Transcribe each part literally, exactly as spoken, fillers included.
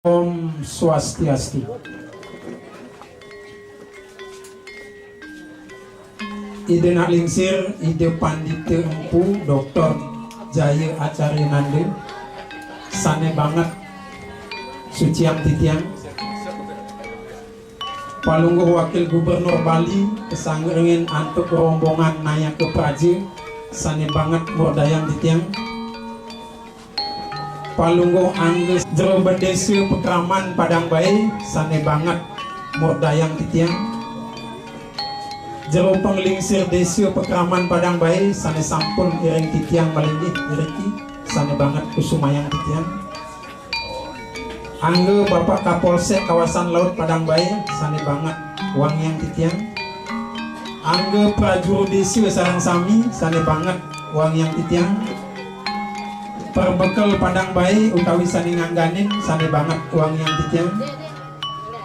Om Swastiastu. Ida nak lingsir, Ida Pandita Empu Doktor Jaya Acarya Nanda, sane banget suciang titiang. Palungguh Wakil Gubernur Bali, kasarengin antuk rombongan nayaka praja, sane banget murdayang titiang. Palungguh Angga Jero Bendesa Pakraman Padang Bae, sane banget murdayang titiang. Jero Panglingsir Desa Pakraman Padang Bae, sane sampun iring titiang malinggih iriki, sane banget kusumayang titiang. Angga Bapak Kapolsek Kawasan Laut Padang Bae, sane banget wangiang titiang. Angga Prajuru Desa sareng sami, sane banget wangiang titiang. Perbekel Padang Bae utawi sane ngangganin, sane banget wangiang titiang.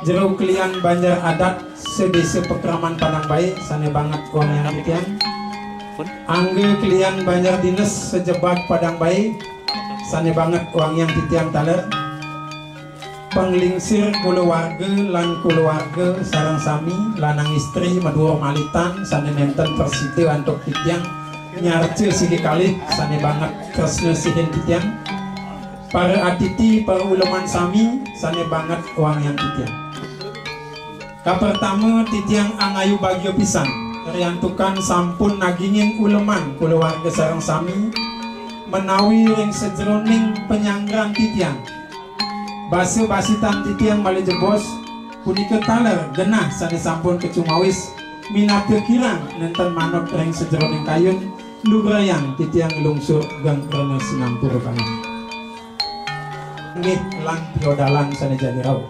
Jero kelian Banjar Adat sedesa Pakraman Padang Bae, sane banget wangiang titiang. Angga kelian Banjar Dinas sejebag Padang Bae, sane banget wangiang titiang taler. Panglingsir kulawarga lan kulawarga sareng sami, lanang istri, madua malitan, sane nenten prasida antuk titiang nyarca sigi kalih, sane banget tresna sihin titiang. Para atiti, para uleman sami, sane banget wangiang titiang. Kapertama, titiang angayu bagia pisan, riantukan sampun nagingin uleman kulawarga sareng sami, menawi ring sajeroning panyanggra titiang. Basa basitan titiang malih jebos, punika taler genah sane sampun kacumawis, minab kirang nenten manut ring sajeroning kayun, lugrayang titiang nglungsur geng rena sinampura banget. Inggih lan piodalan sane jagi rauh.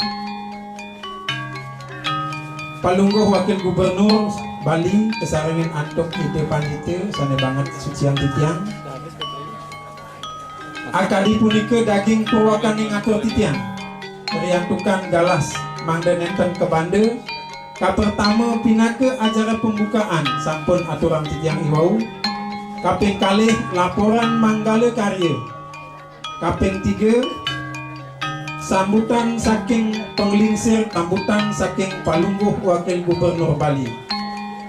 Palungguh Wakil Gubernur Bali kasarengin antuk Ida Pandita sane banget suciang titiang. Akadi punika daging purwakaning atur titiang. Riantukan galas mangda nenten kabanda. Kapertama pinaka acara pembukaan sampun aturang titiang iwau. Kaping kalih laporan manggala karya. Kaping tiga, sambutan saking panglingsir, sambutan saking Palungguh Wakil Gubernur Bali.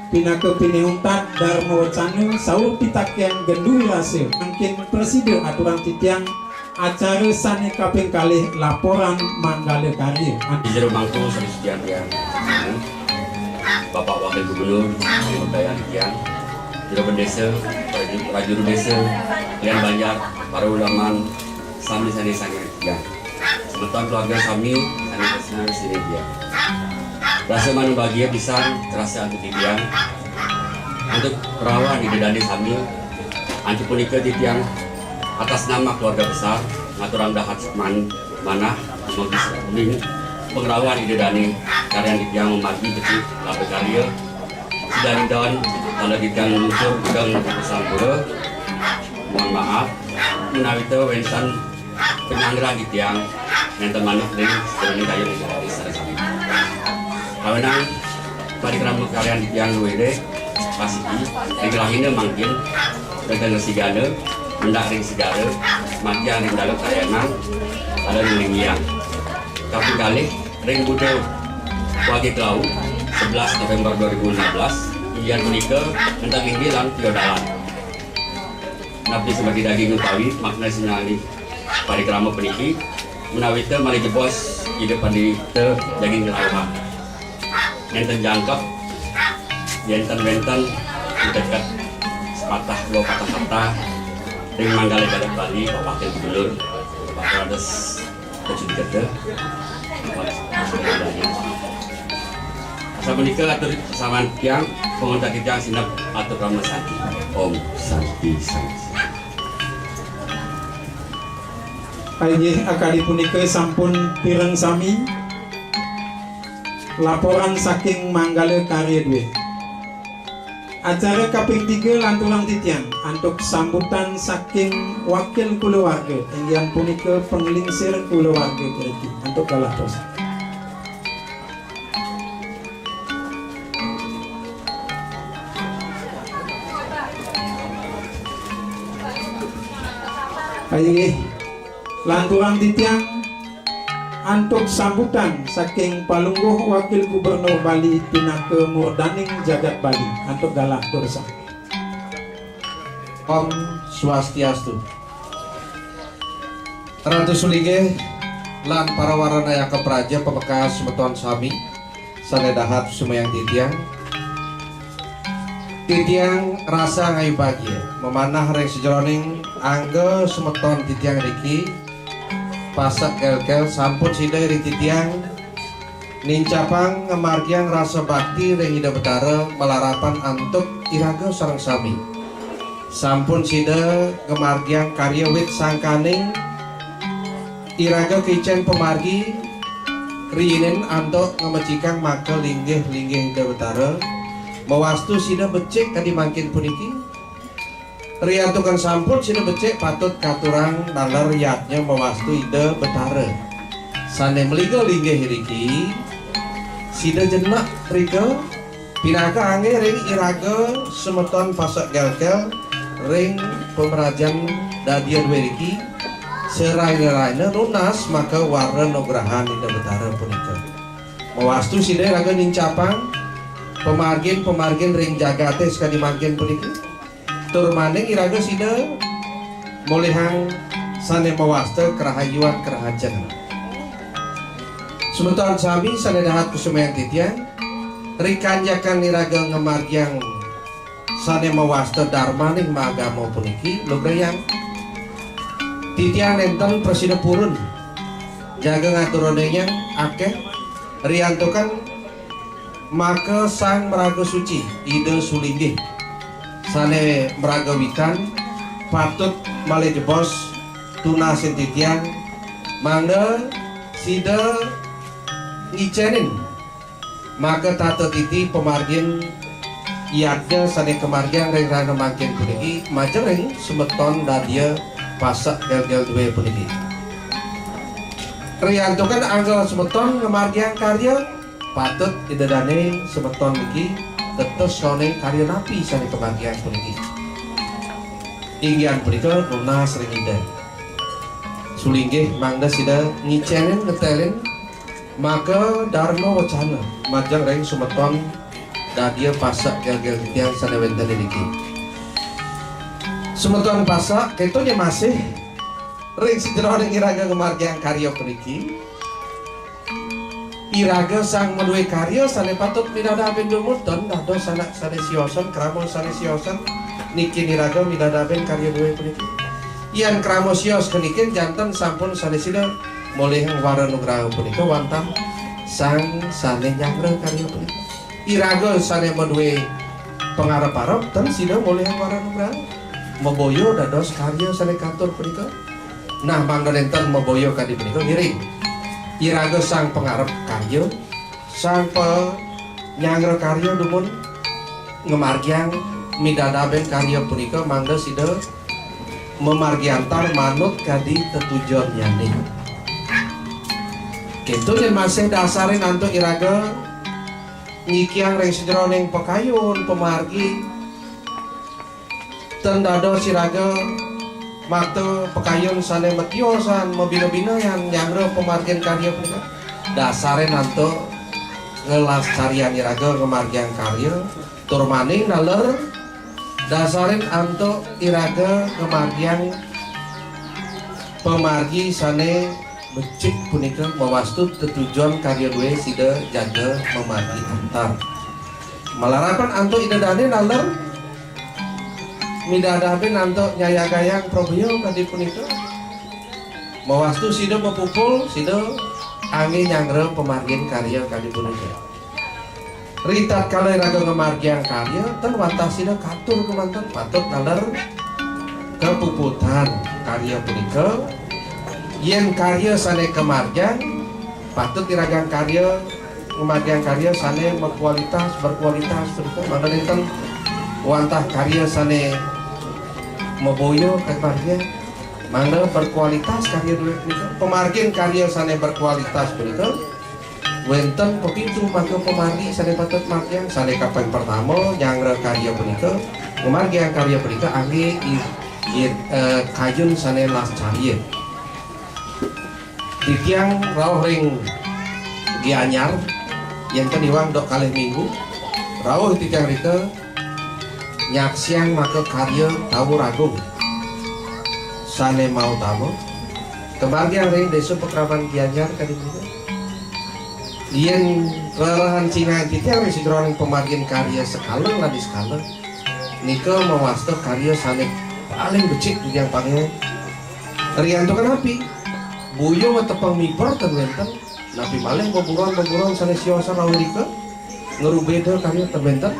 Pinaka pinih untat Dharma Wacana saur pitaken gendu rasa, mangkin prasida aturang titiang acara sane kaping kalih laporan manggala karya. Di jero mangku sane suciang tiang. Bapak Wakil Gubernur, Ibu Dayang tiang, Jero Bendesa, Praju-, Prajuru Desa, Lian Banjar, para uleman, sami sane sanget tiang. Semeton keluarga sami, sane tresna sihin tiang. Rasa manut bagia pisan, rasa antuk titiang. Antuk rawan Ida Dane sami, antuk punika titiang atas nama keluarga besar, ngaturang dahat man-, manah, dumugi saking pangrawan Ida Dane, karyan titiang mamargi becik, labda karya, Sidaning daun, tanda titiang nglungsur geng sampura. Mohon maaf, menawi ta wenten panyanggra titiang, nenten manut ring sajeroning kayun ring sareng sami. Awenang parikrama karyan titiang luwih pasiki, ring rahina mangkin, wenten Resi Gana, mendak ring segara, matiang ring dalu karyanang, ada ring linggiang. Kaping kalih, ring Buda Wage Klau, sebelas November dua ribu lima belas, inggih punika, nenten inggih lan piodalan. Napi semadi daging utawi, makna sinalih parikrama puniki, menawi ta malih jebos, Ida Pandita daging ngelawang. Nenten jangkep, yenten wenten, deket sepatah, dua patah kata, ring manggala jagat Bali, Pak Wakil Gubernur, Pak Raden Kecil Gede. Sapunika atur saman tiang, penguntat tiang sinep atur Rama Santi. Om Santi Santi. Inggih, akadi punika sampun pireng sami. Laporan saking Manggala Karya dua. Acara kaping tiga lanturang titiang antuk sambutan saking wakil kulawarga, inggih punika panglingsir kulawarga mriki. Antuk galah terus. Inggih, lanturang titiang Antuk sambutan saking Palungguh Wakil Gubernur Bali pinaka murdaning jagat Bali. Antuk galah durusang. Om Swastiastu. Ratu Sulinggih lan para waranayaka praja pamekas semeton sami sane dahat sumayang titiang. Titiang rasa ngayu bagia mamanah ring sajeroning angga semeton titiang niki, Pasek Gelgel sampun sida ring titiang nincapang ngamargiang rasa bakti ring Ida Betara malarapan antuk iraga sareng sami. Sampun sida ngamargiang karya wit sangkaning iraga kicen pamargi riinin antuk ngamecikang maka linggih-linggih Ida Betara. Mawastu sida becik kadi mangkin puniki. Riantukan sampun sida becik patut katurang naler yadnya mawastu Ida Betara. Sane malinggih-linggih iriki, sida jenek rika pinaka anggih ring iraga semeton Pasek Gelgel ring pamrajan dadia due riki, seraina-raina nunas maka wara nugrahan Ida Betara punika. Mawastu sida iraga nincapang pamargin-pamargin ring jagate sakadi mangkin puniki. Tur maning iraga sida molihang sane mawasta karahayuan karahajengan. Semeton sami sane dahat kusumayang titiang, rikanjakan iraga ngamargiang sane mawasta darmaning maagama puniki, lugrayang titiang nenten prasida purun jaga ngaturane nyang akeh riantukan maka Sang Maraga Suci, Ida Sulinggih, sane maraga wikan, patut malih jebos tunasin titiang, mangda sida ngicenin maka tata titi pamargin yadnya sane kamargiang ring rahina mangkin puniki majeng ring semeton dadia Pasek Gelgel due puniki. Riantukan angga semeton ngamargiang karya, patut Ida Dane semeton niki tetes sone karya napi sane kamargiang puniki. Inggihan punika nunas ring Ida. Sulinggih mangda sida ngicenin ngetelin maka darma wacana majeng ring semeton dadia Pasek Gelgel titiang sane wenten iriki. Semeton Pasek, keto nyen masih ring sajeroning iraga ngamargiang karya puniki. Iraga sang madue karya sane patut midadabin dumun, ten dados anak sane siosan, krama sane siosan, nikin iraga midadabin karya due puniki. Yan krama sios kenikin janten sampun sane sida molihang wara nugraha punika wantah sang sane nyanggra karya punika. Iraga sane madue pangarep-arep, ten sida molihang wara nugraha. Maboya dados karya sane katur punika. Nah, mangda nenten maboya kadi punika, ngiring. Iraga sang pangarep karya, sang panyanggra karya dumun ngamargiang midadabin karya punika mangda sida mamargiantar manut kadi tetujonnyané. Kéto yén masih dasarin antuk iraga nyikiang ring sajeroning pakayun pamargi, ten dados iraga makta pakayun sané matiosan, mabina-binayan, nyanggra pamargin karya punika. Dasarin antuk ngelascarian iraga ngamargiang karya, tur maning naler dasarin antuk iraga ngamargiang pamargi sané becik punika mawastu tetujon karya dué sida jaga mamargi antar. Malarapan antuk Ida Dané naler midadabin antuk nyayagayang prabaya kadi punika. Mawastu sida mapupul, sida anggé nyanggra pamargin karya kadi punika. Ritatkala iraga ngamargiang karya, ten wantah sida katur kemanten patut naler kapuputan karya punika. Yén karya sané kamargiang, patut iragang karya, ngamargiang karya sané makualitas, berkualitas punika. Mangda nénten wantah karya sané maboya kamargiang, mangda berkualitas karya dué punika. Pamargin karya sané berkualitas punika wénten pepitu maka pamargi sané patut margiang. Sané kaping pertama, nyanggra karya punika, ngamargiang karya punika anggé i-, i-, eh, kayun sané lascarya. Titiang rauh ring Gianyar, yén ten iwang dok kalih minggu, rauh titiang rika nyaksiang maka karya Tawur Agung sané mautama kamargiang ring Désa Pakraman Gianyar kadi punika. Yén rerahan cingakin titiang ring sajeroning pamargin karya sekala lan niskala, nika mawasta karya sané paling becik titiang panggihin. Riantukan napi? Buyung tepeng miber ten wénten, napi malih beburon-beburon sané siosan rauh rika, ngrubeda karya ten wénten,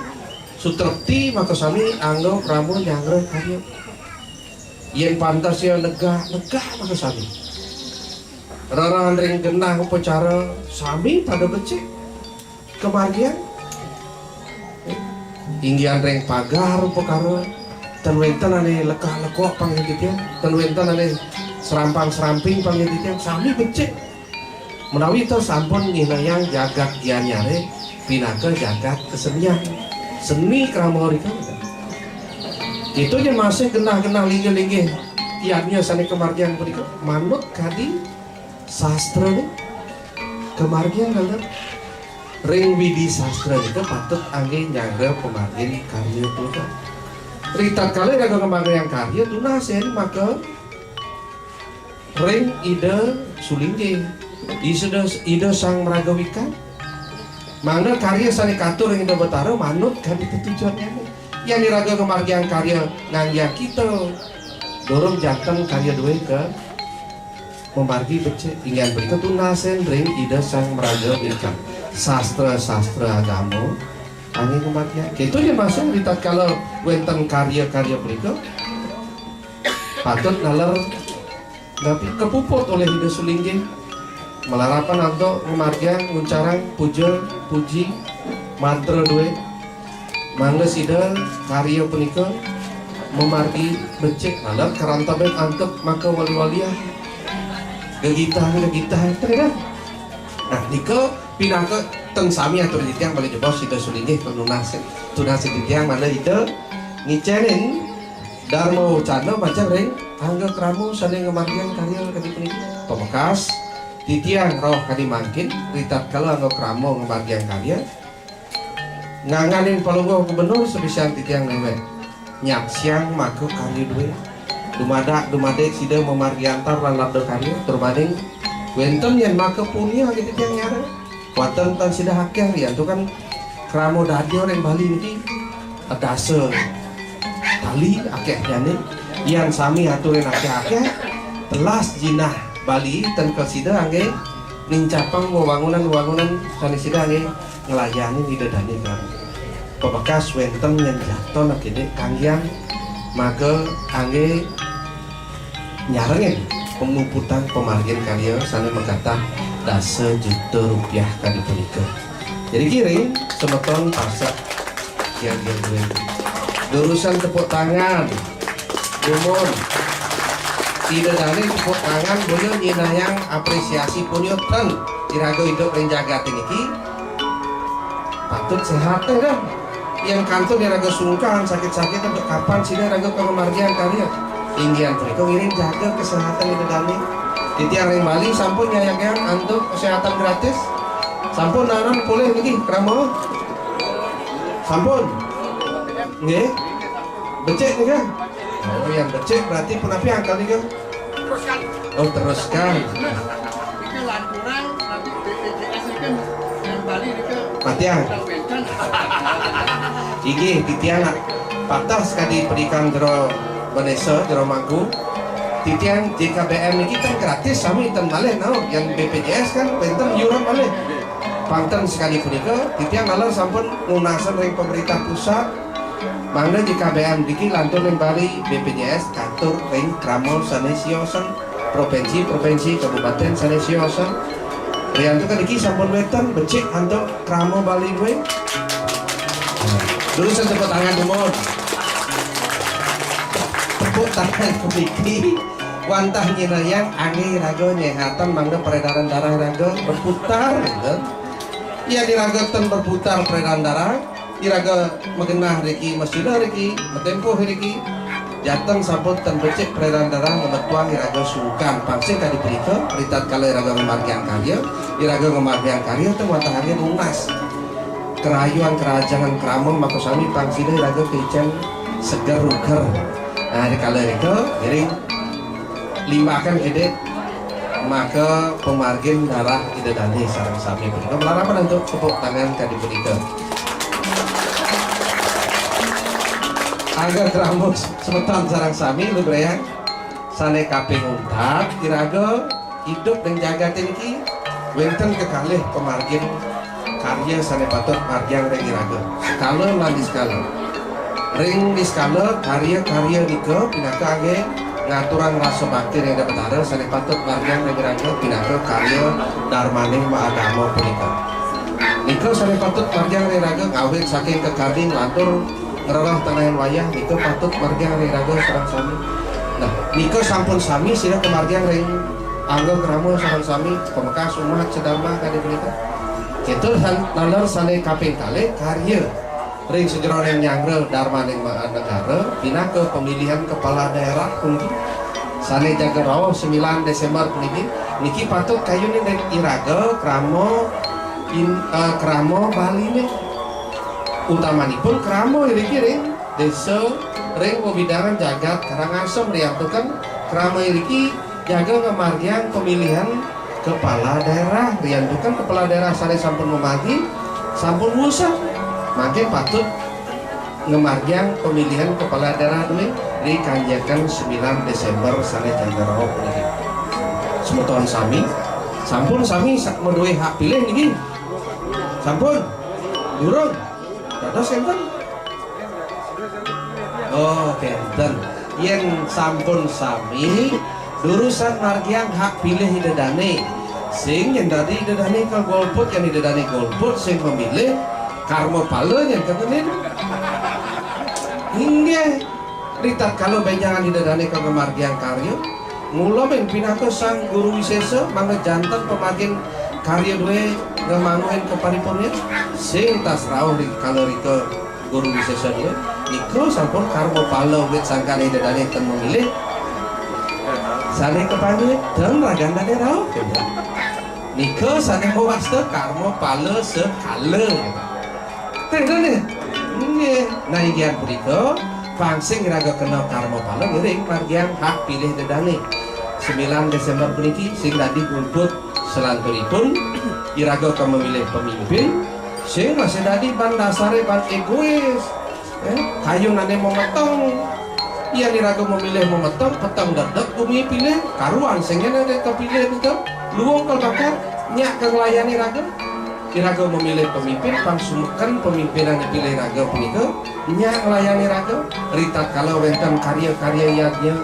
sutrepti makasami angga krama nyanggra karya. Yén pantes ya negah, negah makasami. Rerahan ring genah upacara sami pada becik kamargiang. Inggihan ring pagar upakara, ten wénten ané lekah-lekok panggihin titiang, ten wénten ané serampang-seramping panggihin titiang, sami becik. Menawi to sampun nyihnayang jagat Gianyaré pinaka jagat kesenian. Seni krama rika. Itu ja masih genah-genah linggih-linggih yadnya sané kamargiang punika manut kadi sastrané kamargiang, kan? Ring Widi Sastra nika patut anggé nyanggra pamargin karya punika. Ritatkala iraga ngamargiang karya, tunasin maka ring Ida Sulinggih, Ida, Ida Sang Maraga Wikan. Mangda karya sané katur ring Ida Batara manut kadi tetujonnyane. Yén iraga ngamargiang karya nganggiang kita, durung janten karya duwé ka mamargi becik, inggihan punika tunasin ring Ida Sang Maraga Wikan. Sastra-sastra agama anggé ngamargiang. Kéto ja masih ritatkala wénten karya-karya punika patut naler napi kapuput olih Ida Sulinggih. Malarapan antuk ngamargiang nguncarang puja, puji, mantra duwé. Mangda sida karya punika mamargi becik, taler karantebin antuk maka wali-walian. Gegitah, gegitah, ten dah. Nah, nika pinaka ten sami atur titiang malih jebos Ida Sulinggih nunas, tunas titiang mangda Ida ngicénin Darma Wacana majeng ring angga krama sané ngamargiang karya kadi puniki. Pamekas, titiang rauh kadi mangkin, ritatkala angga krama ngamargiang karya, ngangganin Palungguh Gubernur sabisian titiang néwék nyaksiang maka karya duwé. Dumadak dumadik sida mamargi antar lan labda karya, tur maning wénten yén maka punia ké titiang nyareng. Wénten tan sida akéh, riantukan krama dadya ring Bali niki dasa tali akéhnyané. Yan sami aturin akéh-akéh, telas jinah Bali ten ka sida anggé nincapang wewangunan-wewangunan sané sida anggé nglayanin Ida Dané kan. Pabekas wénten yén jaton akidik kanggian, maka anggé nyarengin pamuputan pamargin karya sané makatah dasa juta rupiah kadi punika. Jadi kiring semeton pasek kian-kian duwé. Durusang tepuk tangan. Dumun. Ida dané tepuk tangan boya nyinayang apresiasi punika ten iraga idup ring jagat niki. Patut séhat, eh, dah. Yén kantun iraga sungkan, sakit-sakit, antuk kapan sida iraga pangemaryang karya. Inggihan punika ngiring jaga kesehatan Ida dané. Titiang ring Bali sampun nyayagayang antuk kesehatan gratis. Sampun naran polih niki krama. Sampun. Nggih. Becik nika. Oh, yang becik berarti punapi angkal nika? Oh, teruskan. Patiang. Inggih, titiang nak patah sekadi pendidikan jero Vanessa, jero Mangku. Titiang J K B M niki ten gratis sami ten malih nau, yang B P J S kan wénten iuran malih. Pang ten sekadi punika, titiang nalar sampun nunasang ring pemerintah pusat, mangda J K B M niki lantur ring Bali, B P J S katur ring krama sané siosan, provinsi-provinsi, kabupaten sané siosan. Riantukan niki sampun wénten becik antuk krama Bali duwé. Durusang tepuk tangan dumun. Tepuk tangan puniki wantah nyinayang anggé raga nyéhatan mangda peredaran darah raga berputar, gitu. Yén iraga ten berputar peredaran darah, iraga magenah riki, masida riki, matempuh riki, Jateng sampun ten becik peredaran darah ngametuang iraga sungkan. Pang sing kadi punika, ritatkala iraga ngamargiang karya, iraga ngamargiang karya ten wantahang nunas. Kerayuan kerajangan krama makasami pang sida iraga kicen seger ruger. Nah, rikala rika, ngiring limbakan edik maka pamargin darah Ida Dane sareng sami punika. Malarapan antuk tepuk tangan kadi punika. Angga krama semeton sareng sami lugrayang. Sane kaping untat, iraga idup ring jagate niki wenten kekalih pamargin karya sane patut margiang ring iraga. Sekala lan niskala. Ring niskala karya-karya nika pinaka angge ngaturang rasa bakti ring Ida Betara sane patut margiang ring iraga pinaka karya darmaning maagama punika. Nika sane patut margiang ring iraga ngawit saking kekadi nglantur ngrereh tengahin wayah nika patut margiang ring iraga sareng sami. Nah, nika sampun sami sira kamargiang ring angga krama sareng sami pamekas umat sedama kadi punika. Kita san-, nalar sane kaping kalih karya ring sajeroning nyanggra darmaning ma-, negara pinaka pemilihan kepala daerah puniki sane jaga rauh sembilan Desember puniki. Niki patut kayunin ring iraga krama in-, eh, krama Baline. Utamanipun krama iriki ring desa ring wewidangan jagat Karangasem riantukan krama iriki jaga ngamargiang pemilihan kepala daerah, riantukan kepala daerah sane sampun mamargi, sampun wusang. Mangke patut ngamargiang pemilihan kepala daerah duwe ri kanjekan sembilan Desember sane jaga rauh puniki. Semeton sami, sampun sami sa-, maduwe hak pilih niki? Sampun? Durung? Dados enten? Oh, kenten. Yen sampun sami, durusan margiang hak pilih Ida Dane. Sing yen dadi Ida Dane kal golput, yen Ida Dane golput sing memilih karma pala yen ketenin. Inggih, ritatkala benjangan Ida Dane kal ngamargiang karya, mula men pinaka Sang Guru Wisesa mangda janten pamargin karya duwe ngamanguhin kaparipurnan, sing tas rauh ri-, kala rika Guru Wisesa duwe, nika sampun karma pala wit sangkane Ida Dane ten memilih. Sane kapanggih, ten ragan dane rauh. Nika sane mawasta karma pala sekala. Ten dane. Nggih. Nah, inggih punika, pang sing iraga kena karma pala ngiring margiang hak pilih Ida Dane. Sembilan Desember puniki sing dadi pulput selanturipun iraga ka memilih pemimpin. Sing masih dadi ban dasare ban egois. Eh, kayunane mameteng. Yen iraga memilih mameteng, peteng dedek gumi pilih, karuan sing yen ade kepilih nika, luung kal bakal, nyak ka nglayani raga. Iraga memilih pemimpin, pang sumeken pemimpin ane pilih raga punika, nyak nglayani raga, ritatkala wenten karya-karya yadnya,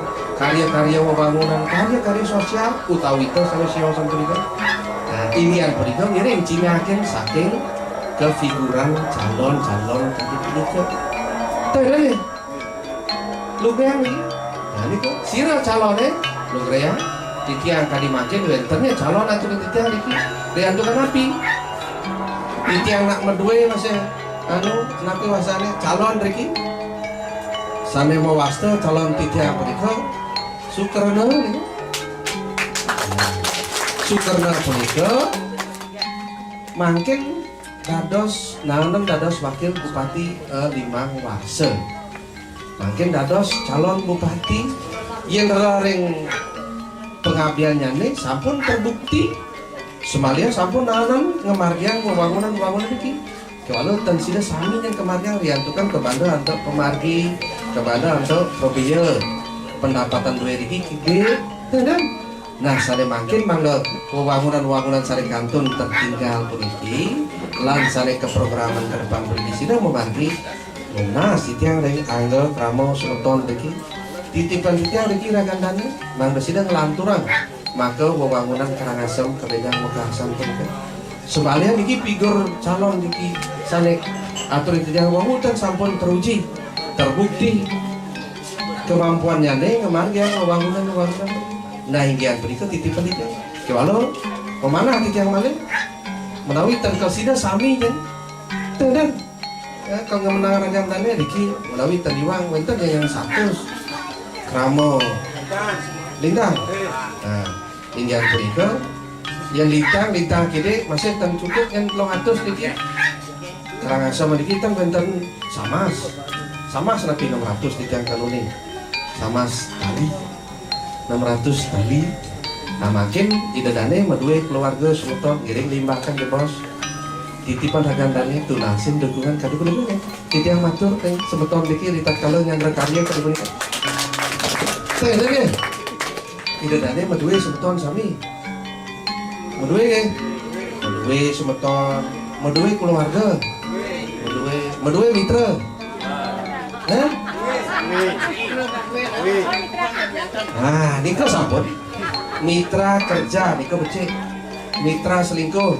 karya-karya wewangunan, karya-karya sosial, utawi ita sane sios punika. Nah, inggih punika ngiring cingakin saking kefiguran calon-calon tadi punika. Terus, lugrayang niki. Nah, niku, sira calone, lugrayang, titiang kadi mangkin wenten ya calon atur titiang niki. Riantukan napi? Titiang nak maduwe masih, anu, napi wasane calon riki. Sane mawasta calon titiang punika Sukrana niku. Sukrana punika mangkin dados, naenem dados wakil bupati, eh, limang warsa. Mangkin dados calon bupati, yen rereh ring pengabdiannyane sampun terbukti, semalian sampun naenem ngamargiang wewangunan-wewangunan niki. Kewala ten sida sami yen kamargiang riantukan kabanda antuk pamargi, kabanda antuk pabia pendapatan duwe riki kibik, ten. Nah, sane mangkin mangda wewangunan-wewangunan sane kantun tertinggal puniki, lan sane keprograman ke depan puniki sida mamargi nunas titiang ring angga krama semeton puniki. Titipan titiang riki ragan dane, mangda sida nglanturang maka wewangunan Karangasem kabedang wekasan puniki. Semalian niki figur calon niki sane atur titiang wau ten sampun teruji, terbukti kemampuannyane ngamargiang wewangunan-wewangunan. Nah, inggih punika titipan titiang. Kewala, pemanah titiang malih. Menawi ten kasida sami jen. Ten, ten. Ya, kal ngamenang ragan dane niki, menawi ten iwang wenten yang satus. Rama Lintang. Nah, inggih punika, yen Lintang, Lintang Kidik masih ten cukup yen telung atus niki. Karangasem niki ten wenten samas. Samas napi enam ratus titiang kanuning. Samas tali. Enam ratus tali. Nah, mangkin Ida Dane madué keluarga semeton ngiring limbakan jebos. Titipan ragan dane tunasin dukungan kadu-kadu. Titiang matur ring semeton niki ritatkala nyandra karya kadu punika. Teh, nggih. Ida Dane madué semeton sami. Madué nggih. Madué semeton, madué keluarga. Madué, madué mitra. Hah? Nah, nika sampun. Mitra kerja nika becik. Mitra selingkuh.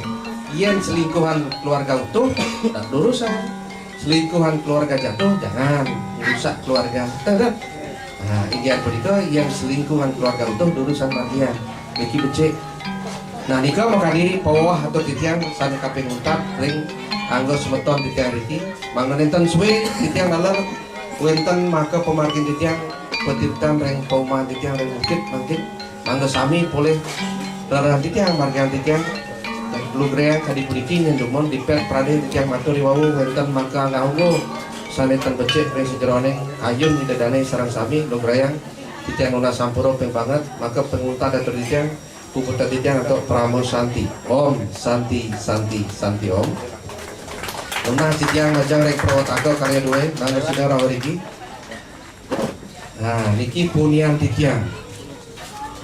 Yen selingkuhan keluarga utuh, tak urusan. Selingkuhan keluarga jatuh, jangan rusak keluarga. Betul, kan? Nah, inggih punika, yen selingkuhan keluarga utuh, urusan bagian. Niki becik. Nah, nika makadi paweweh atur titiang sane kaping untat ring angga semeton titiang riki. Mangda nenten suwe titiang taler wenten maka pamargin titiang patirtan ring paumahan titiang ring bukit mangkin. Mangda sami polih rereh titiang margiang titiang lugrayang kadi puniki nyen dumun dipet prade titiang matur iwau wenten maka anggah ungguh sane ten becik ring sajeroning kayun Ida Dane sareng sami lugrayang titiang nunas sampura ping banget maka ping untat atur titiang Puput titiang antuk Parama Santi. Om Santi, Santi, Santi Om. Nunas titiang majeng ring Purwataka karya duwe, mangga sinareng riki. Nah, niki punian titiang.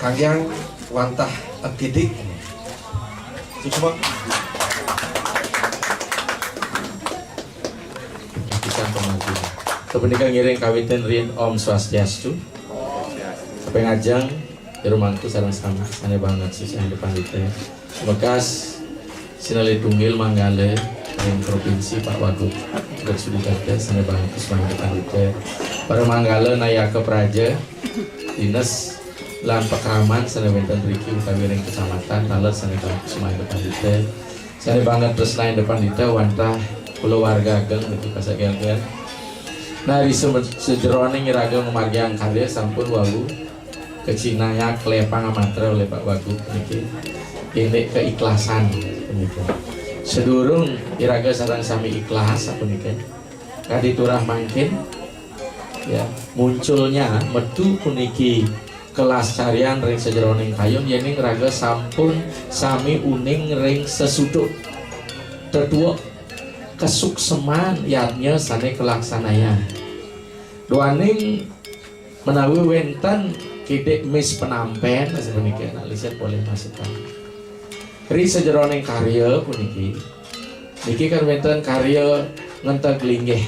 Kanggiang wantah akidik. Suksma. Pisan pangantun. Sapunika ngiring kawitin ring Om Swastiastu. Kaping ajeng Jero mangku sareng sami sane banget sisih Ida Pandita. Bekas sinalih tunggil manggala ring provinsi Pak Wagub. Bekas sudi kata sane banget sisih Ida Pandita. Para manggala nayaka praja, dinas lan pakraman sane wenten riki utawi ring kecamatan taler sane banget sisih Ida Pandita. Sane banget tresna Ida Pandita wantah kulawarga ageng niki pasagegan. Nah, ri sejeroning iraga ngamargiang karya sampun wau kacinayak klepang amatra oleh Pak Wagub niki. Indik keikhlasan niki. Sedurung iraga sareng sami ikhlas sapunika. Kadi turah mangkin ya, munculnya metu puniki kelascarian ring sajeroning kayun yening raga sampun sami uning ring sesuduk tetuek kesukseman yadnya sane kalaksanayang. Duaning menawi wenten kidik mis penampen sapuniki anak liset polih masukan. Ri sajeroning karya puniki, niki kan wenten karya ngenteg linggih.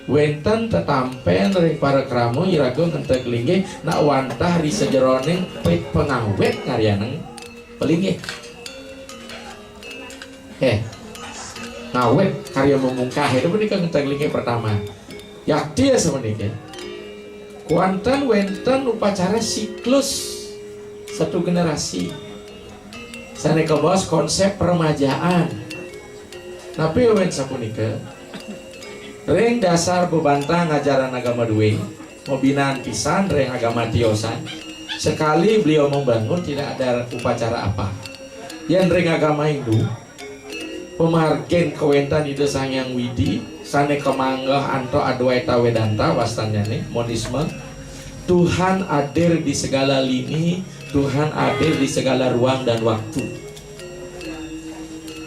Wenten tetampen ring para krama iraga ngenteg linggih nak wantah ri sajeroning pit pangawit karyaning pelinggih. Eh, ngawit karya memungkah itu punika ngenteg linggih pertama. Yakti ya semeniki. Kuanten wenten upacara siklus satu generasi. Sane kabaos konsep peremajaan. Napi wen sapunika? Ring dasar bebantah ngajaran agama duwe, mabinan pisan ring agama tiosan. Sekali beliau membangun tidak ada upacara apa. Yen ring agama Hindu, pamargin kawentan Ida Sang Hyang Widi, sane kamanggeh antuk Adwaita Vedanta wastannyane, monisme. Tuhan hadir di segala lini, Tuhan hadir di segala ruang dan waktu.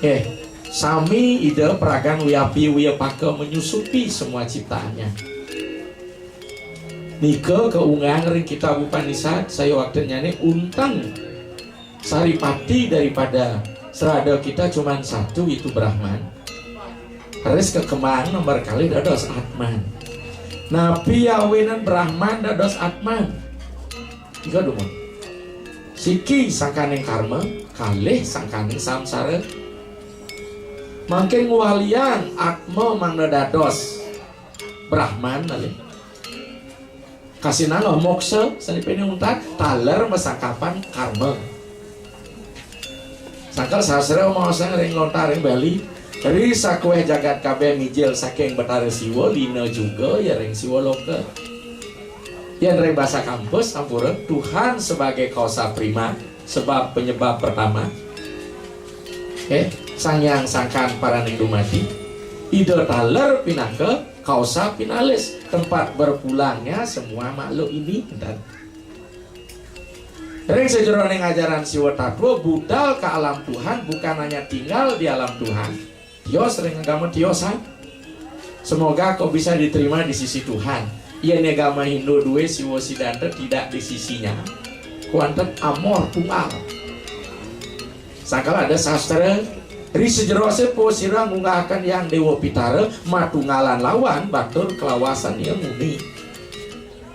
Eh, sami Ida pragan wiapi wiapaka menyusupi semua ciptaannya. Nika kaunggang ring kitab Upanishad, saya waktunyane unteng saripati daripada serada kita cuman satu, itu Brahman. Harus kekemang nomor kali dados Atman. Napi awinan Brahman dados Atman? Tiga dumun. Siki sangkaning karma, kalih sangkaning samsara. Mangkin ngwaliang Atma mangda dados Brahman nalih. Kasinanggeh moksa, sane pene untat, taler masangkapan karma. Sangkal sastra maosang ring lontar ring Bali, ri sakueh jagat kabeh mijil saking Betara Siwa, lina juga ya ring Siwa Loka. Yén ring basa kampus, sampura, Tuhan sebagai causa prima, sebab penyebab pertama. Eh, Sang Hyang Sangkan Paraning Dumadi, Ida taler pinaka causa finalis, tempat berpulangnya semua makhluk ini. Dan ring sajeroning ajaran Siwa Tatwa, budal ka alam Tuhan bukan hanya tinggal di alam Tuhan, tios ring agama tiosan. Semoga kau bisa diterima di sisi Tuhan. Yén agama Hindu duwé Siwa Sidanta tidak di sisinya. Kuanten amor tunggal. Sangkal ada sastra, ri sajerosé po sira ngunggahaken Hyang Déwa Pitara, matunggalan lawan batur kalawasan ya muni.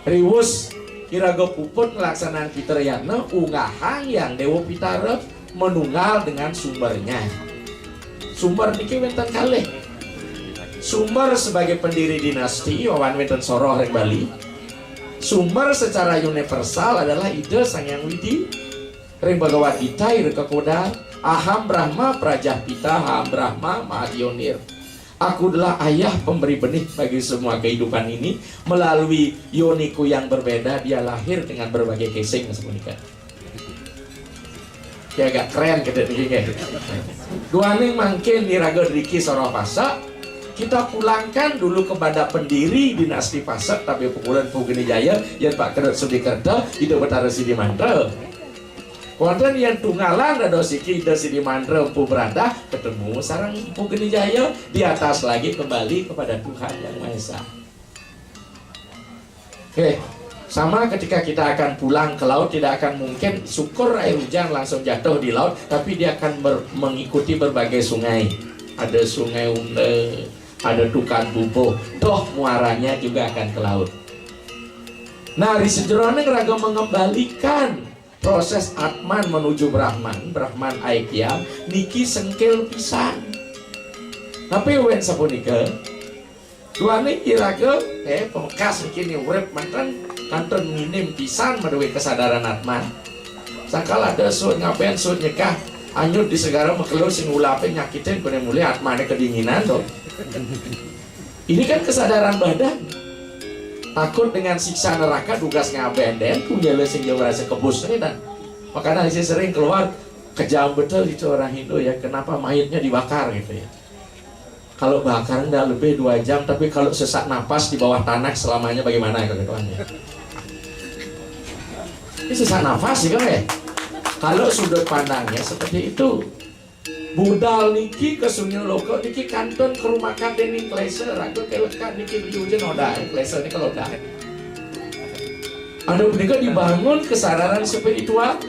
Riwus iraga puput nglaksanang pitra yatna, unggahang Hyang Déwa Pitara, menunggal dengan sumbernya. Sumber niki wénten kalih. Sumber sebagai pendiri dinasti, wawan wénten soroh ring Bali. Sumber secara universal adalah Ida Sang Hyang Widi. Ring Bhagavad Gita, ira kakodang, "Aham Brahma Prajapita, Aham Brahma Mahadionir." Aku adalah ayah pemberi benih bagi semua kehidupan ini. Melalui yoniku yang berbeda, dia lahir dengan berbagai casing, sapunika. Ya, agak keren kita niki, nggih. Duaning mangkin iraga driki soroh Pasek, kita pulangkan dulu kepada pendiri dinasti Pasek, Tabe Pukulan Pugu Geni Jaya, yén Pak Kedut Sudi Kerta, Ida Betara Sidi Mantra. Wonten yén tunggalan dados iki Ida Sidi Mantra Empu Bradah, ketemu sareng Empu Geni Jaya, di atas lagi kembali kepada Tuhan Yang Maha Esa. Oke, sama ketika kita akan pulang ke laut, tidak akan mungkin syukur air hujan langsung jatuh di laut, tapi dia akan ber- mengikuti berbagai sungai. Ada Sungai Unda, ada Tukan Bubuh, toh muaranya juga akan ke laut. Nah, ri sajeroning raga mengembalikan proses Atman menuju Brahman, Brahman aikyam, niki sengkil pisan. Tapi yén sapunika, duaning iraga, eh, pamekas niki ni urip manten, kantun minim pisan madué kesadaran Atman. Sangkal ada suud ngabén, suud nyekah, anyut di segara makelo sing ulapé nyakitin, koné mulih Atmané kedinginan to. Ini kan kesadaran badan. Takut dengan siksa neraka, dugas ngabén, dén kunyala sing dia merasa kebus ini, dan makanya saya sering keluar, kejam betul itu orang Hindu ya, kenapa mayitnya dibakar gitu ya. Kalau bakar nggak lebih dua jam, tapi kalau sesak napas di bawah tanah selamanya, bagaimana, gitu kan ya? Ini sesak nafas sih kan ya. Kalau sudut pandangnya seperti itu, budal niki ka sunya loka niki kantun karumakan dening klesa, raga kalekat niki liu ja noda, klesa nika loda. Anu punika dibangun kesadaran spiritual.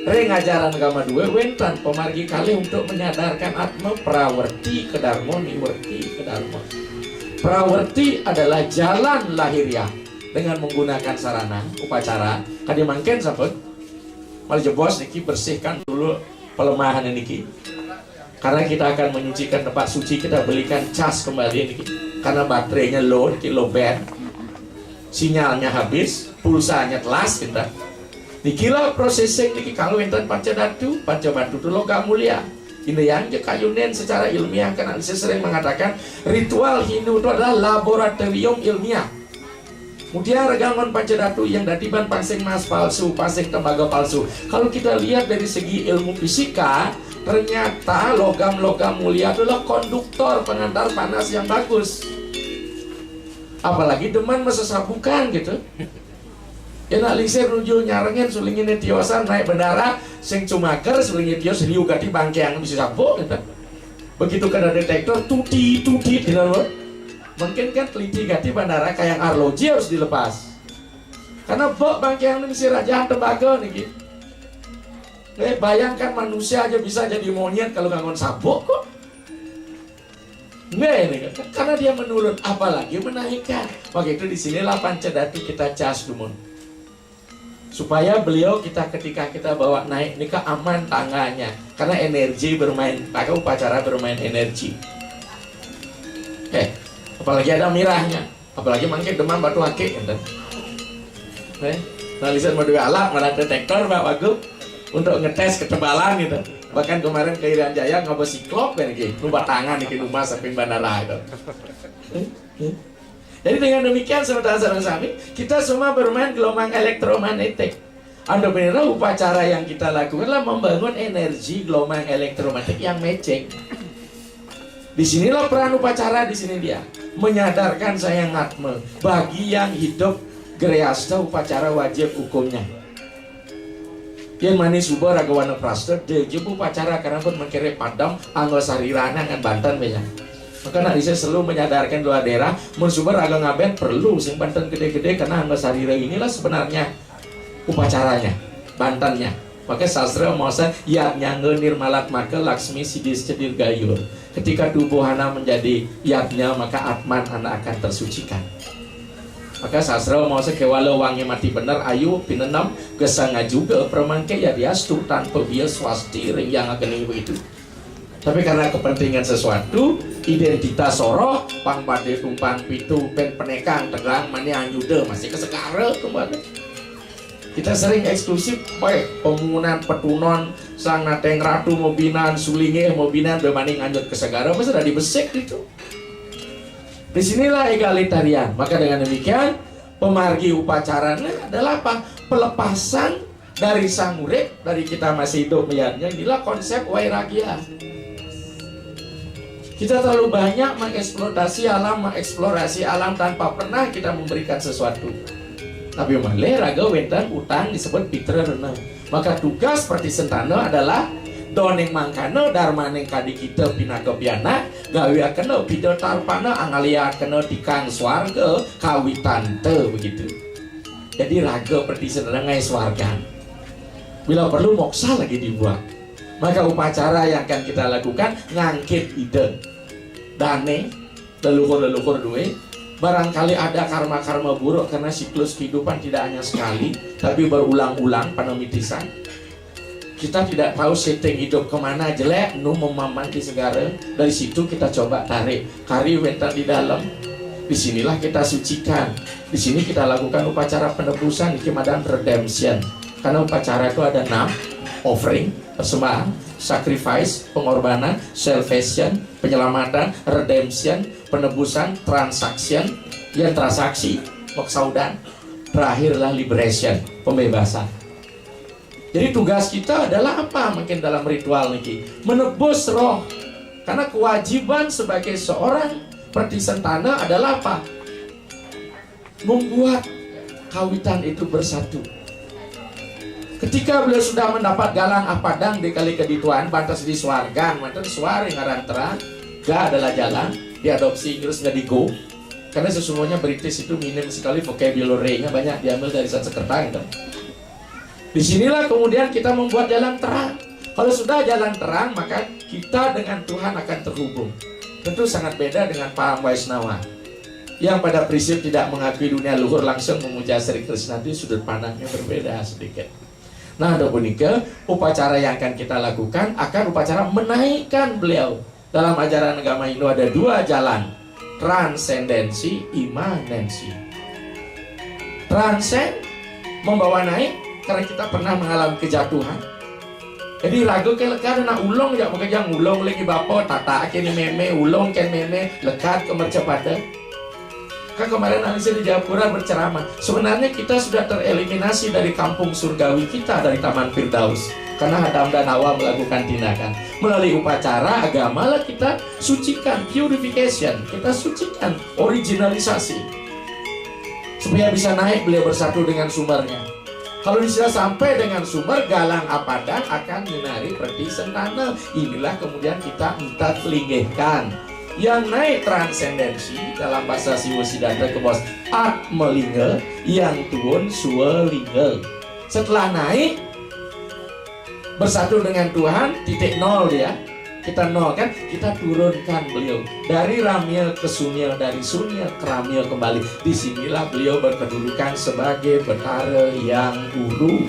Ring ajaran agama dua wénten pamargi kalih untuk menyadarkan atma, prawerti, kedarma, niwerti, kedarma. Prawerti adalah jalan lahiriah dengan menggunakan sarana, upacara. Kadi mangkin sampun. Malih jebos niki bersihkan dulu pelemahan niki. Karena kita akan menyucikan tempat suci, kita belikan cas kembali niki. Karena baterainya low niki, low band. Sinyalnya habis, pulsanya telas kita. Nikilah processing niki kalau wénten panca datu, panca batu tu logam mulia. Ini yang kayunin secara ilmiah kan, saya sering mengatakan ritual Hindu itu adalah laboratorium ilmiah. Kemudian regangon panca datu yang dadi ban pansing mas palsu, pansing tembaga palsu. Kalau kita lihat dari segi ilmu fisika, ternyata logam-logam mulia adalah konduktor, pengantar panas yang bagus. Apalagi demen masesabukan gitu. Ya nak lingsir nuju nyarengin, sulingin tiosan naik bandara, sing cumaker sulingin tios liu gati bangkiang bisa sabuk gitu. Begitu kena detektor, tuti, tuti, gitu loh. Mungkin kan teliti gati bandara kayang arloji harus dilepas. Karena bok bangkiang ini mesti rajahan tembaga niki. Eh, bayangkan manusia aja bisa jadi monyet kalau ngangon sabuk kok. Nggih, ini kan. Karena dia menurun, apalagi menaikkan. Maka itu di sinilah panca datu kita cas dumun. Supaya beliau kita ketika kita bawa naik ini ke aman tangganya. Karena energi bermain, pakai upacara bermain energi. Eh, apalagi ada mirahnya. Apalagi mangkin demam batu akik, enten. Eh, nah, lisan madué alat, malah detektor, Pak Wagub, untuk ngetes ketebalan gitu. Bahkan kemarin ke Irian Jaya ngaba siklop kan iki, numpak tangan iki, numpak samping bandara itu. Eh, eh. Jadi dengan demikian, saudara-saudara sami, kita semua bermain gelombang elektromagnetik. Anda benar, upacara yang kita lakukan adalah membangun energi gelombang elektromagnetik yang matching. Di sinilah peran upacara, di sini dia menyadarkan saya ngatme. Bagi yang hidup grehasta, upacara wajib hukumnya. Yang manis suba raga wanaprasta, dia je upacara karena pun mengkere padam angga sarirana ngan banten benya. Maka nak bisa selalu menyadarkan dua daerah, mun suba raga ngaben perlu sing banten gede-gede karena angga sarira inilah sebenarnya upacaranya, bantennya. Maka sastra maosan yadnyangga nirmalatmaka laksmi sidisca dirgayur. Ketika tubuh anak menjadi yadnya, maka atman anak akan tersucikan. Maka sastra maosan kewala wangi mati bener, ayu, pinenem, gesang juga permangke yadiastu tanpa bias swasti ring yang agening begitu. Tapi karena kepentingan sesuatu, identitas soroh, pang pade tumpang pitu, pen penekang, tegang, mani anyuda, masih kesegara kembali. Kita sering eksklusif, baik pemunan, petunon, sang nateng ratu, mobinan, sulingeh, mobinan, bemani nganyut kesegara, masa sudah dibesik gitu. Disinilah egalitarian. Maka dengan demikian, pemargi upacaranya adalah apa? Pelepasan dari sang urip, dari kita masih hidup melihatnya, inilah konsep wairagia. Kita terlalu banyak mengeksploitasi alam, mengeksplorasi alam tanpa pernah kita memberikan sesuatu. Tapi malih raga wenten utang disebut pitra rena. Maka tugas seperti sentana adalah doning mangkana darmaning kadi kita pinaka pianak, gawiakena pida tarpana, angalyakena tikang swarga kawitanta begitu. Jadi raga perti sentana ngai swargan. Bila perlu moksa lagi dibuat. Maka upacara yang akan kita lakukan ngangkit ida. Dane, leluhur-leluhur duwe. Barangkali ada karma-karma buruk karena siklus kehidupan tidak hanya sekali, tapi berulang-ulang, panamitisan. Kita tidak tahu setting hidup kemana, jelek, nu memamanti segara. Dari situ kita coba tarik. Kari wenten di dalam. Di sinilah kita sucikan. Di sini kita lakukan upacara penebusan, iki madan redemption. Karena upacara itu ada enam: offering, persembahan, sacrifice, pengorbanan, salvation, penyelamatan, redemption, penebusan, transaction, yang transaksi, maksaudan, terakhirlah liberation, pembebasan. Jadi tugas kita adalah apa mungkin dalam ritual niki? Menebus roh. Karena kewajiban sebagai seorang pertisentana adalah apa? Membuat kawitan itu bersatu. Ketika beliau sudah mendapat galang apadang di kali kedituan, bantas di swargan, mantan suar yang ngaran terang, ga adalah jalan, diadopsi Inggris menjadi go. Karena sesungguhnya British itu minim sekali vocabulary-nya, banyak diambil dari Sanskerta gitu. Disinilah kemudian kita membuat jalan terang. Kalau sudah jalan terang, maka kita dengan Tuhan akan terhubung. Tentu sangat beda dengan paham Waisnawa yang pada prinsip tidak mengakui dunia luhur, langsung memuja Sri Krishna, itu sudut pandangnya berbeda sedikit. Nah, ada punika, upacara yang akan kita lakukan akan upacara menaikkan beliau. Dalam ajaran agama Hindu ada dua jalan, transendensi, imanensi. Transen, membawa naik karena kita pernah mengalami kejatuhan. Jadi raga ke lekad, nak ulung jak makejang, ulung lagi bapa, tata kini meme, ulung ken meme, lekad ke mercapada. Kan kemarin anak saya di Jayapura berceramah. Sebenarnya kita sudah tereliminasi dari kampung surgawi kita, dari Taman Firdaus. Karena Adam dan Hawa melakukan tindakan. Melalui upacara agama lah kita sucikan, purification. Kita sucikan, originalisasi. Supaya bisa naik beliau bersatu dengan sumbernya. Kalau bisa sampai dengan sumber, galang apadang akan nyinari perti sentana. Inilah kemudian kita minta kelinggihkan. Yang naik transendensi dalam bahasa Siwa Siddhanta kebos Atmalinga, yang turun Swalingga. Setelah naik, bersatu dengan Tuhan, titik nol dia. Kita nol kan, kita turunkan beliau dari ramya ke sunya, dari sunya ke ramya kembali. Disinilah beliau berkedudukan sebagai Betara Yang Guru.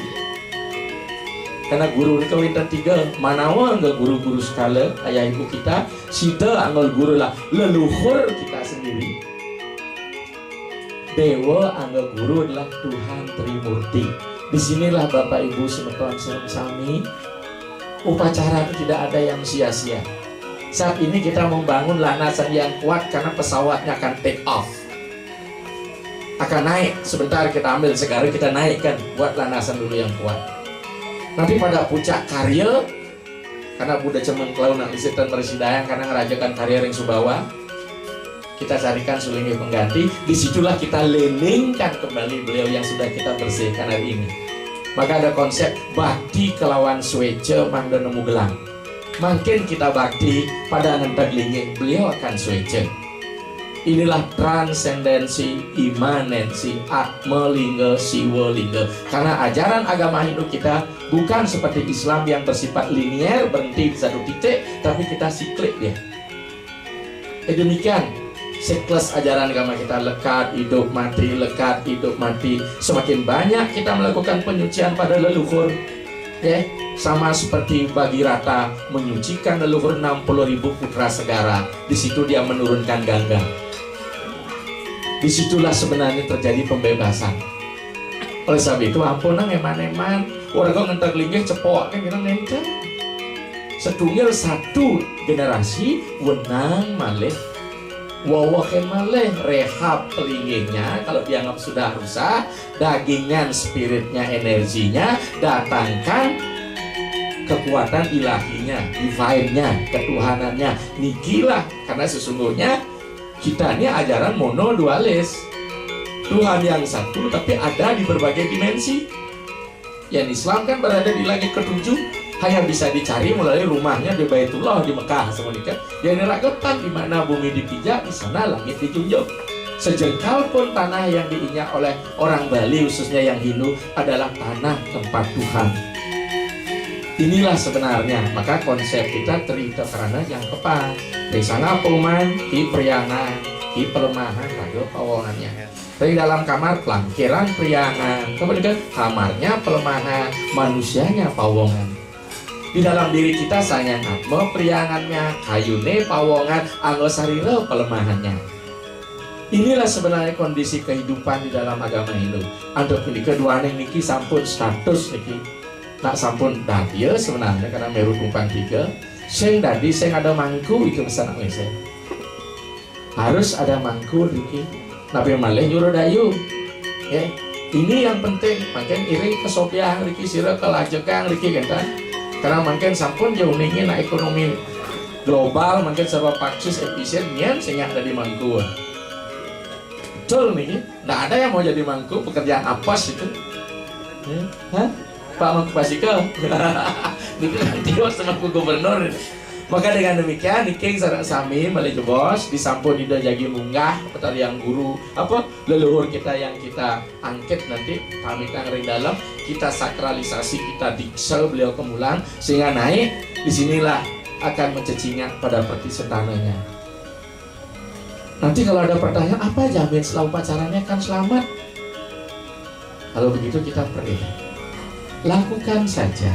Karena guru ini kawintan tiga, manawa enggak guru-guru sekala, ayah ibu kita, sida anggol guru lah leluhur kita sendiri. Dewa angga guru adalah Tuhan Trimurti. Disinilah Bapak Ibu semeton sami, upacara itu tidak ada yang sia-sia. Saat ini kita membangun landasan yang kuat karena pesawatnya akan take off. Akan naik, sebentar kita ambil segara, kita naikkan, buat landasan dulu yang kuat. Nanti pada puncak karya, karena Buddha Cemeng Klau nak isi tan marisi dayang, karena ngerajakan karya ring Sumbawa, kita carikan sulinggih pengganti. Disitulah kita leningkan kembali beliau yang sudah kita bersihkan hari ini. Maka ada konsep bakti kelawan sueca mangda nemu gelang. Makin kita bakti pada ngenteg linggih, beliau akan sueca. Inilah transendensi, imanensi, Atma Lingga, Siwa Lingga. Karena ajaran agama Hindu kita bukan seperti Islam yang bersifat linier, berhenti di satu titik, tapi kita siklik dia. Eh, demikian siklus ajaran agama kita, lekat, hidup, mati, lekat, hidup, mati. Semakin banyak kita melakukan penyucian pada leluhur, ya, sama seperti Bhagirata menyucikan leluhur enam puluh ribu putra segara. Di situ dia menurunkan Gangga. Disitulah sebenarnya terjadi pembebasan. Oleh sebab itu, ampun nang eman-eman, warga ngenteg linggih cepoke ngira nenten. Setunggal satu generasi wenang malih, wewehe malih, rehab pelinggihnya kalau dianggap sudah rusak, dagingan, spiritnya, energinya, datangkan kekuatan ilahinya, divine-nya, ketuhanannya. Nikilah, karena sesungguhnya kita ini ajaran monodualis. Tuhan yang satu tapi ada di berbagai dimensi. Yang Islam kan berada di langit ketujuh, hanya bisa dicari melalui rumahnya di Baitullah di Mekah semenika. Yang diragukan di mana bumi dipijak, di sana langit dijunjung. Sejengkal pun tanah yang diinjak oleh orang Bali, khususnya yang Hindu, adalah tanah tempat Tuhan. Inilah sebenarnya, maka konsep kita Tri Ita Karana yang tepat. Tri Sanga Pauman, Tri Priangan, Tri Pelemahan, raga pawongannya. Dari dalam kamar, pelangkiran priangan. Kemudian kamarnya pelemahan, manusianya pawongan. Di dalam diri kita, Sang Hyang Atma priangannya, kayune pawongan, angga sarira pelemahannya. Inilah sebenarnya kondisi kehidupan di dalam agama Hindu. Antuk punika duaning niki sampun status niki. Nak sampun dadia sebenarnya karena meru tumpang tiga. Sing dadi, sing ada mangku itu pesan Indonesia. Harus ada mangku niki. Napi malih nyuruh dayu. Ya, ini yang penting. Mangkin iring kesopiah niki, sira kelajegang niki, kan? Karena mangkin sampun ya uningi nak ekonomi global, mangkin serba praktis efisien, nyen sing nyak dadi mangku. Betul niki. Ndak ada yang mau jadi mangku, pekerjaan apes itu. Ya. Hah? Pak Mangku Pasika. Niki nanti bos sama Pak Gubernur. Maka dengan demikian, niki sareng sami malih jebos, disampun Ida jagi munggah, petari yang guru, apa, leluhur kita yang kita angkit nanti, pamit ring dalam, kita sakralisasi, kita diksa beliau kemulan, sehingga naik, disinilah akan mencecingak pada peti setananya. Nanti kalau ada pertanyaan, apa jamin setelah upacaranya kan selamat? Kalau begitu kita pergi. Lakukan saja.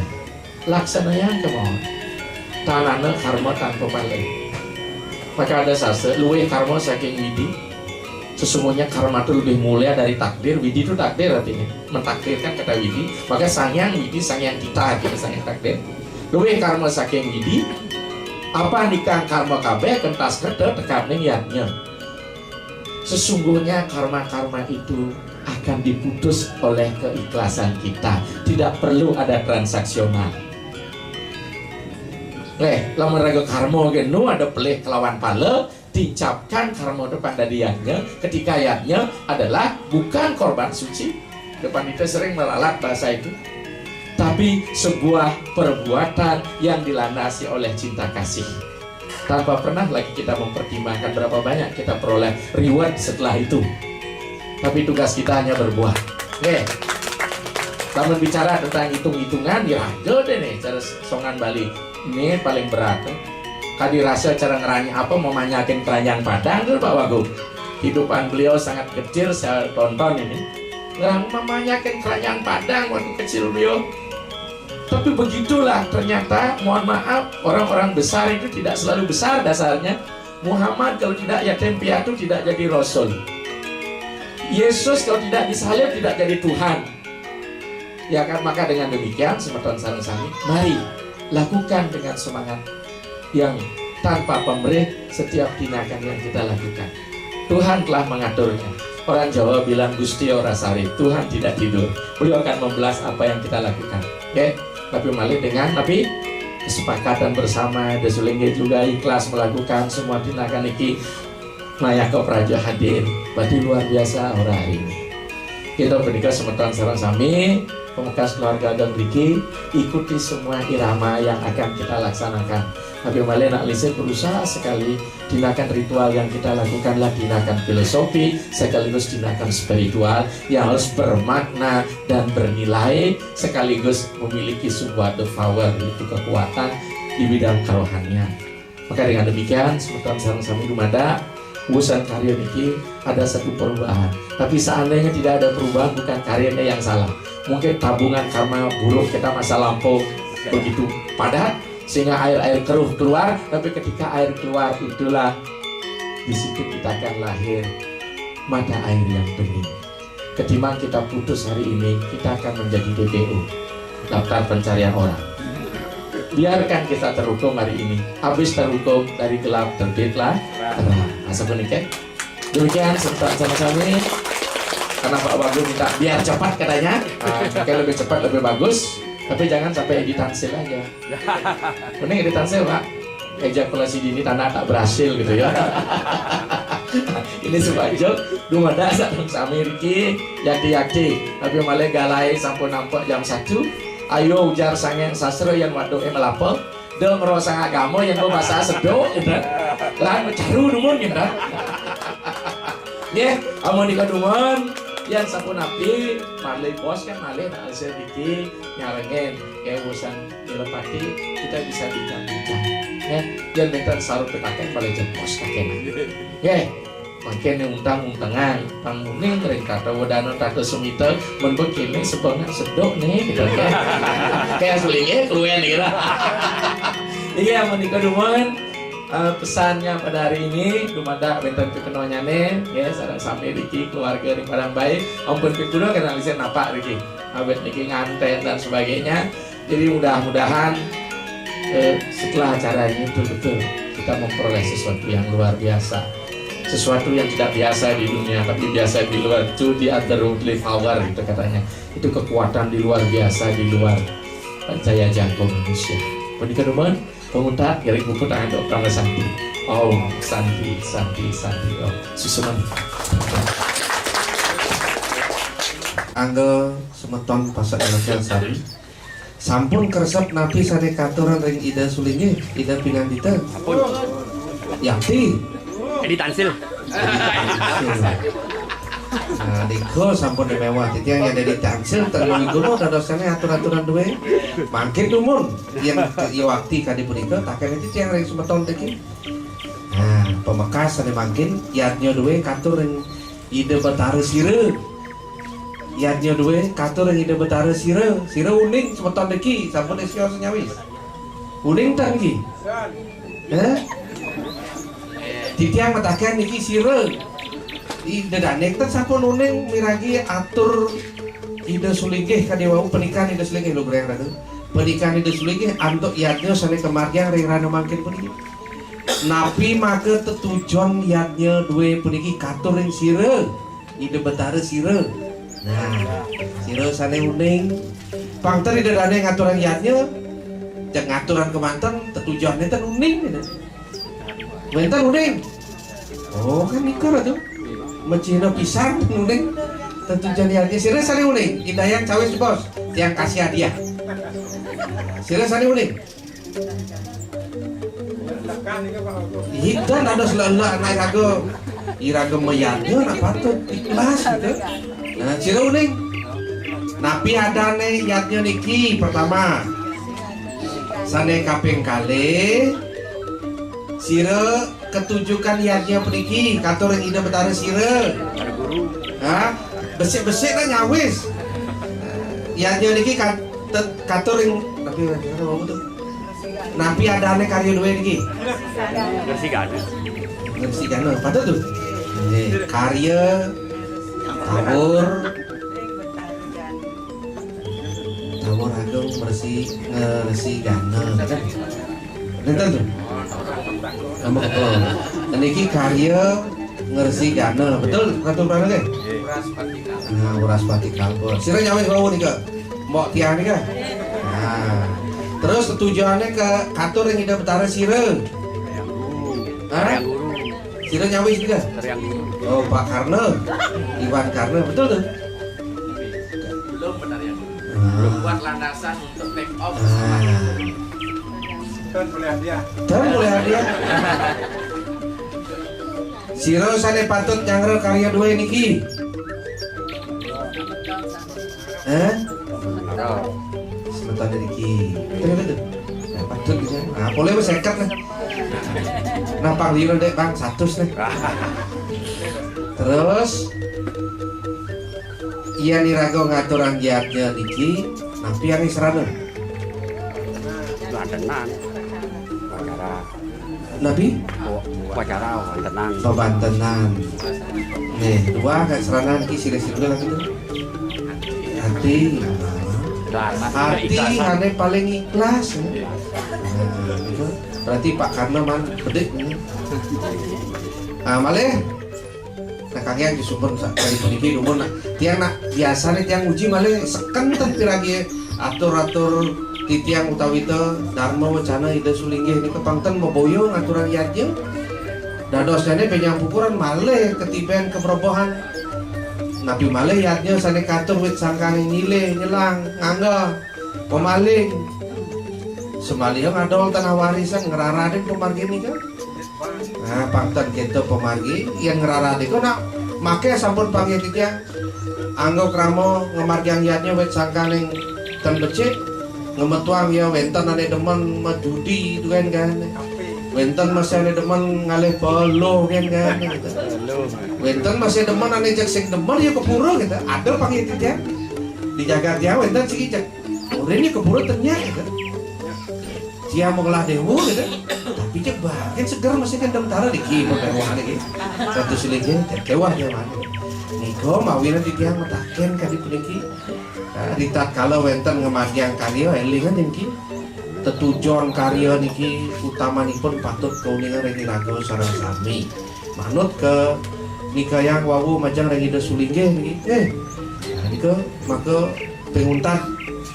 Laksanayang kemauan. Tanana karma tanpa pale. Maka ada sastra, luwih karma saking widi. Sesungguhnya karma itu lebih mulia dari takdir. Widi itu takdir artinya. Mentakdirkan kata widi. Maka Sang Hyang Widi, Sang Hyang Titah, artinya Sang Hyang Takdir. Luwih karma saking widi. Apa nikang karma kabeh kentas kete tekaning yadnya. Sesungguhnya karma-karma itu akan diputus oleh keikhlasan kita. Tidak perlu ada transaksional. Eh, lamun raga karma genu ada pelih kelawan pala, diucapkan karma itu pada yadnya, ketika yadnya adalah bukan korban suci. Depan kita sering meralat bahasa itu. Tapi sebuah perbuatan yang dilandasi oleh cinta kasih. Tanpa pernah lagi kita mempertimbangkan berapa banyak kita peroleh reward setelah itu. Tapi tugas kita hanya berbuat. Oke. Lamun bicara tentang hitung-hitungan, ya ada deh nih cara songan Bali. Ini paling berat. Kadi rasa cara ngeranya apa memanyakin keranjang Padang tuh Pak Wagub. Kehidupan beliau sangat kecil, saya tonton ini. Ngerang memanyakin keranjang Padang waktu kecil beliau. Tapi begitulah ternyata, mohon maaf, orang-orang besar itu tidak selalu besar dasarnya. Muhammad kalau tidak yatim piatu tidak jadi rasul. Yesus kalau tidak disalib tidak jadi Tuhan. Ya kan, maka dengan demikian semeton sareng sami, mari lakukan dengan semangat yang tanpa pamrih setiap tindakan yang kita lakukan. Tuhan telah mengaturnya. Orang Jawa bilang Gusti ora sare, Tuhan tidak tidur. Beliau akan membalas apa yang kita lakukan. Oke, tapi malih dengan tapi kesepakatan bersama, Ida Sulinggih juga ikhlas melakukan semua tindakan iki. Mayaka Praja hadir, berarti luar biasa ora hari ini. Kita berdeka semeton sareng sami, pemekas keluarga dan Riki, ikuti semua irama yang akan kita laksanakan. Tapi malih nak lisin berusaha sekali, tindakan ritual yang kita lakukanlah tindakan filosofi sekaligus tindakan spiritual yang harus bermakna dan bernilai sekaligus memiliki sebuah the power, itu kekuatan di bidang kerohanian. Maka dengan demikian, semeton sareng sami dumadak, urusan karya niki ada satu perubahan. Tapi seandainya tidak ada perubahan, bukan karyanya yang salah. Mungkin tabungan karma buruk kita masa lampau begitu padat, sehingga air-air keruh keluar. Tapi ketika air keluar, itulah di situ kita akan lahir mata air yang bening. Ketimbang kita putus hari ini, kita akan menjadi D P O, daftar pencarian orang. Biarkan kita terhukum hari ini. Habis terhukum, dari gelap terbitlah terang. Nah, sapuniki. Demikian semeton sareng sami. Karena Pak Wagub minta biar cepat katanya. Nah, mungkin lebih cepat lebih bagus. Tapi jangan sampai editan sil aja. Mending editan sil, Pak. Ejakulasi dini tanda tak berhasil gitu ya. Ini sebajuk dumadak sareng sami riki, yakti-yakti. Tapi malih galahé sampun nampek jam satu. Ayo ujar sangéng sastra yén waduké melapa. Da ngrosang agama yén basa seduk gitu. Lan mecaru dumun gitu. Nggih, amun nika dumun, yén sapunapi malih bos kan malih nak hasil iki nyarengin. Nggih, urusan Nilapati kita bisa bincang-bincang. Nggih, yén minta saru pitaken malih jebos kakenan. Nggih, mangkin untang-untangan, pangmuning ring tata wedana tata sumita, men kéné sebengan seduk nih gitu nggih. Kayak sulinge keluwen gitu. Iya, menika dumun. Eh, pesannya pada hari ini, dumadak wénten pikenonyané, ya, sareng sami riki keluarga ring Padang Bae, ampun pikuda kena lisin napak riki. Awit niki nganten dan sebagainya. Jadi mudah-mudahan, eh, setelah acara ini betul-betul kita memperoleh sesuatu yang luar biasa. Sesuatu yang tidak biasa di dunia, tapi biasa di luar, itu the otherworldly power gitu katanya. Itu kekuatan di luar biasa, di luar, eh, daya jangkau manusia. Menika dumun, Penguntat, ngiring puput tangan tok, tambah santi. Om, santi, santi, santi, Om. Susunan. Angga semeton pasak elok sami. Sampun kresep napi sané katuran ring Ida Sulinggih, Ida Pinandita? Sampun. Yakti. Edi Tansil. Nah, nika sampun mewah titiang yang dari Tansil, telu iku mau dadosané atur-aturan duwe. Mangkin dumun, yang ke iwakti kadi punika, taken itu tiang ring semeton teki. Nah, pamekas sané mangkin, yadnya duwe katur ring Ida Batara Sira. Yadnya duwe katur ring Ida Batara Sira. Sira uning semeton teki, sampun isya nyawis. Uning ten nggih? Heh? Titiang mataken niki sira. Ida dané ten sampun uning miragi atur Ida Sulinggih kadéwau panikan Ida Sulinggih lho, Greng Ratu. Panikan Ida Sulinggih antuk yadnya sané kamargiang ring rana mangkin puniki. Napi maka tetujon yadnya duwe puniki katur ring sira? Ida Betara sira. Nah, sira sané uning. Pang ten Ida dané ngaturang yadnya, cek ngaturang kemanten, tetujoné ten uning gitu. Wénten uning. Oh, kan nika Ratu. Mecihna pisan uning. Tetujon yadnya. Sira sané uning. Idayang cawis bos. Tiang kasih hadiah. Sira sané uning. Ida dados lelak anak iraga. Iraga mayadnya nak patut ikhlas gitu. Nah, sira uning. Napi adané yadnya niki? Pertama, sané kaping kalih, sira ketujukan yadnya puniki katur ring Ida Betara sira. Hah? Besik-besik dah nyawis. Yadnya niki kat-, tet-, katur ring, tapi apa tuh? Napi adané karya duwe niki? Gresik Gana. Gresik Gana. Patut tuh. Nggih, karya tawur, tawur agung mersi, ngeresi gana. Nénten tuh. Nama apa? Niki karya Ngersi jana. Betul, Ratu Prana nggih? Nggih. Nah, Wraspati Kalpa. Sira nyawis wau nika. Mbok tiang nika. Nah. Terus tetujuane ke katur ring Ida Betara sira. Hah? Sira nyawis nika? Oh, Pak Karna. Iwan Karna, betul tuh? Belum benar ya. Ah. Belum buat landasan untuk take off pesawat. Ah. Dan boleh hadiah. Dan boleh hadiah. Sira sane patut nyanggra karya duwe niki. Hah? Semeton niki. Betul, betul. Nah, patut niki. Nah, boleh wis seket nih. Nah, Pak Wiro dek Bang, seratus nih. Terus, yen iraga ngaturang yadnya niki, napi ane srana? Bantenan. Upacara. Napi? U-, upacara bantenan. Pebantenan. Nih, dua kan srana niki silih-silih lagi tuh. Ati. Ati ane paling ikhlas, ya. Nah, itu berarti Pak Karno man bedik, ya. Nah, malih. Nah, kangge sumber sa-, kali puniki dumun, nah. Tiang nak biasane tiang uji malih seken ten piragi atur-atur titiang utawi te Dharma Wacana Ida Sulinggih nika pang ten maboya ngaturang yadnya. Dadosnyane benjang pukuran malih katiben kaprebohan. Napi malih yadnya sane katur wit sangkane nyilih, nyelang, ngangga, pemaling. Semaliha ngadol tanah warisan ngraradin pamargin nika. Nah, pang ten kita pamargi, yen ngraradin kok nak make sampun panggih titiang. Anggo krama ngamargiang yadnya wit sangkaning ten becik, ngemetuang ya wenten ane demen majudi duwen kan. Wenten masih ane demen ngalih peluh kan kan. Wenten masih demen ane cek sing demen ya kepura gitu. Ada panggih titiang. Di jagat ya wenten sing ijek. Urine kepura ten nyak gitu. Tiang mengelah dewa gitu. Tapi cek bagian seger masih kan demen tara diki perdewa niki. Satu silih kewah dia mani. Nika mawina titiang mataken kadi puniki. Nah, ritatkala wenten ngamargiang karya, elingan niki. Tetujon karya niki utamanipun patut kauningan ring iraga sareng sami. Manut ke nika yang wau majeng ring Ida Sulinggih niki. Eh, nah, nika maka pinguntat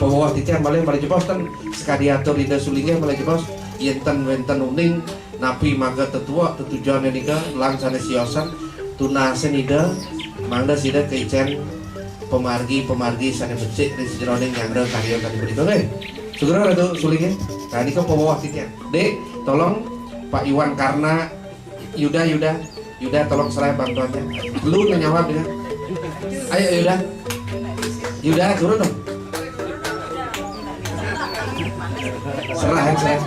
paweweh titiang malih, malih jebos ten sekadi atur Ida Sulinggih malih jebos. Yen ten wenten uning napi mangga tetuek tetujone nika lan sane siosan tunasin Ida, mangda sida kaicen pamargi-pamargi sane becik ring sajeroning nyanggra karya kadi punika nggih. Sugra Ratu Sulinggih. Nah, nika paweweh titiang. Dik, tolong Pak Iwan Karna, Yuda, Yuda, Yuda tolong serah bantuannya. Lu nyawab dia. Ayo Yuda. Yuda turun dong. Serah, serah.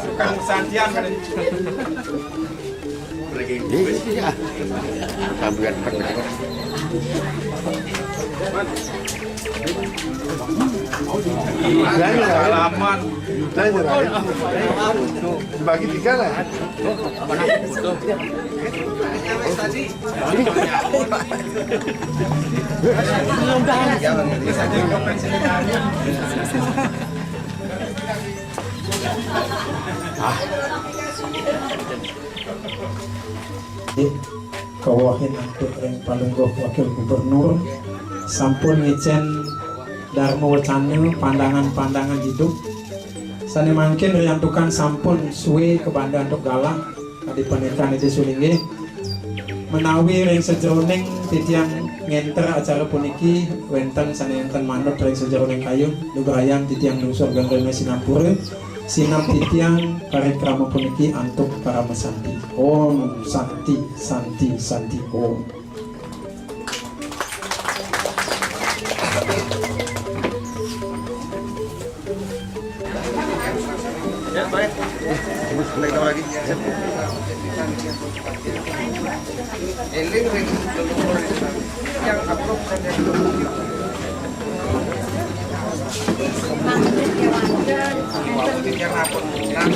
Tukang sandian. Iya, iya. Sambilan pet. Salaman. Dibagi tiga lah. Ah. Kawehin antuk ring Palungguh Wakil Gubernur sampun ngicen Dharma Wacana pandangan-pandangan hidup. Sane mangkin riantukan sampun suwe kabanda antuk galah, kadi panekan Ida Sulinggih. Menawi ring sajeroning titiang ngenter acara puniki, wenten sane wenten manut ring sajeroning kayun, lugrayang titiang lungsur geng rena sinampura, sineb titiang parikrama puniki antuk parama santi. Om Santi, Santi, Santi, Om. Ya, baik. Baik, tambah lagi. Eling ring leluhur yang akrab dan yang yang rapun. Nah,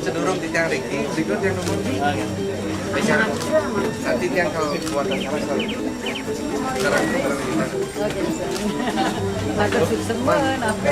sedurung titiang riki, berikut yang nomor tiga. Nanti dia kalau buat acara selalu. Sekarang kita lagi. Matur suksema, apa?